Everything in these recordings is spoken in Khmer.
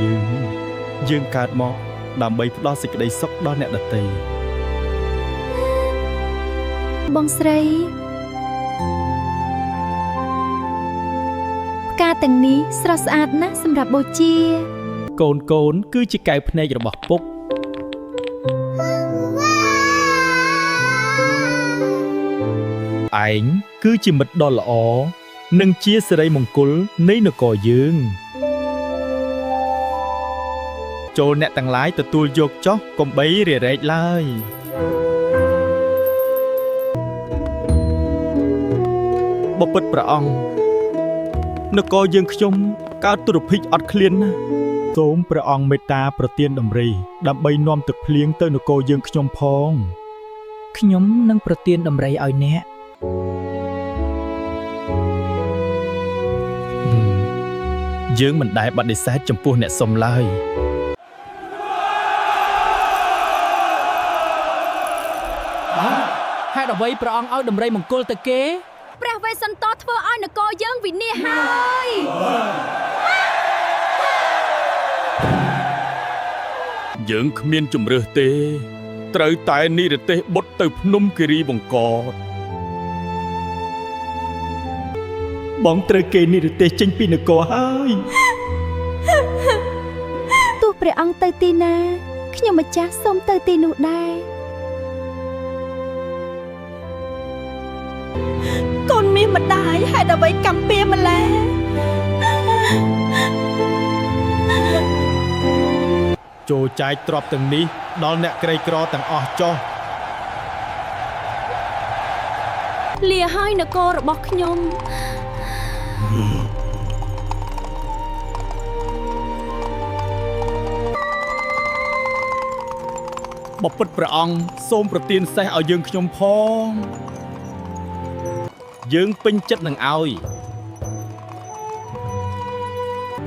យើងយើងកើតមកដើម្បីផ្ដល់សេចក្តីសុខដល់អ្នកដទៃ បងស្រីផ្កាទាំងនេះស្រស់ស្អាតណាស់សម្រាប់បូជា កូនកូនគឺជាកែវភ្នែករបស់ពុកឯងគឺជាមិត្តដ៏ល្អនិងជាសិរីមង្គលនៃនគរយើង ចូលអ្នកទាំងឡាយទទួលយកចោះកុំបីរារែកឡើយបពិតព្រះអង្គនគរយើងខ្ញុំកើតទុរភិក្សអត់ឃ្លានណាស់សូមព្រះអង្គមេត្តាប្រទានដំរី ដើម្បីនាំទឹកភ្លៀងទៅនគរយើងខ្ញុំផង ខ្ញុំនឹងប្រទានដំរីឲ្យអ្នក យើងមិនដែលបដិសេធចំពោះអ្នកសុំឡើយ ហេតុអ្វីព្រះអង្គឲ្យដំរីមង្គលទៅគេ ព្រះវេស្សន្តរធ្វើឲ្យនគរយើងវិនាសហើយ យើងគ្មានជំរើសទេ ត្រូវតែនិរទេសបុត្រទៅភ្នំគិរីបង្កតបងត្រូវគេនិរទេសចេញពីនគរហើយ ទោះព្រះអង្គទៅទីណាខ្ញុំម្ចាស់សូមទៅទីនោះដែរ កូនមាសម្ដាយហេតុអ្វីកម្មពៀម្ល៉េះ ចូលចែកទ្រព្យទាំងនេះដល់អ្នកក្រីក្រទាំងអស់ចុះ លាហើយនគររបស់ខ្ញុំ បពិតព្រះអង្គសូមប្រទានសេះឲ្យយើងខ្ញុំផង យើងពេញចិត្តនឹងឲ្យ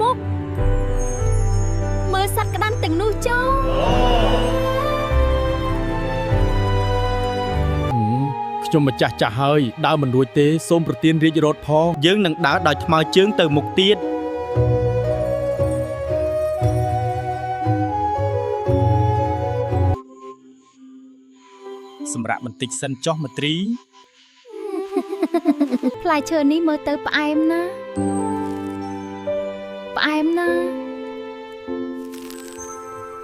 ពុកមើលសត្វក្តាន់ទាំងនោះចុះ ខ្ញុំម្ចាស់ចាស់ហើយដើរមិនរួចទេសូមប្រទានរាជរថផងយើងនឹងដើរដោយថ្មើរជើងទៅមុខទៀតសម្រាប់បន្តិចសិនចុះមទ្រី ផ្លែឈើនេះមើលទៅផ្អែមណាស់ផ្អែមណាស់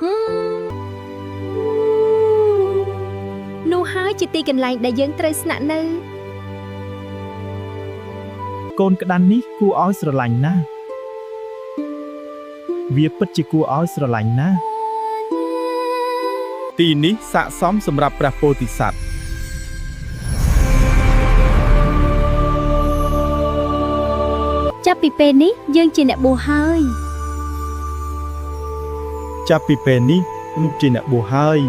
ហឹមនោះហើយជាទីកន្លែងដែលយើងត្រូវស្នាក់នៅ កូនក្តាន់នេះគួរឲ្យស្រឡាញ់ណាស់វាពិតជាគួរឲ្យស្រឡាញ់ណាស់ទីនេះស័ក្តិសមសម្រាប់ព្រះពោធិសត្វ ចាប់ពីពេលនេះយើងជាអ្នកបួសហើយ ចាប់ពីពេលនេះលោកជាអ្នកបួសហើយ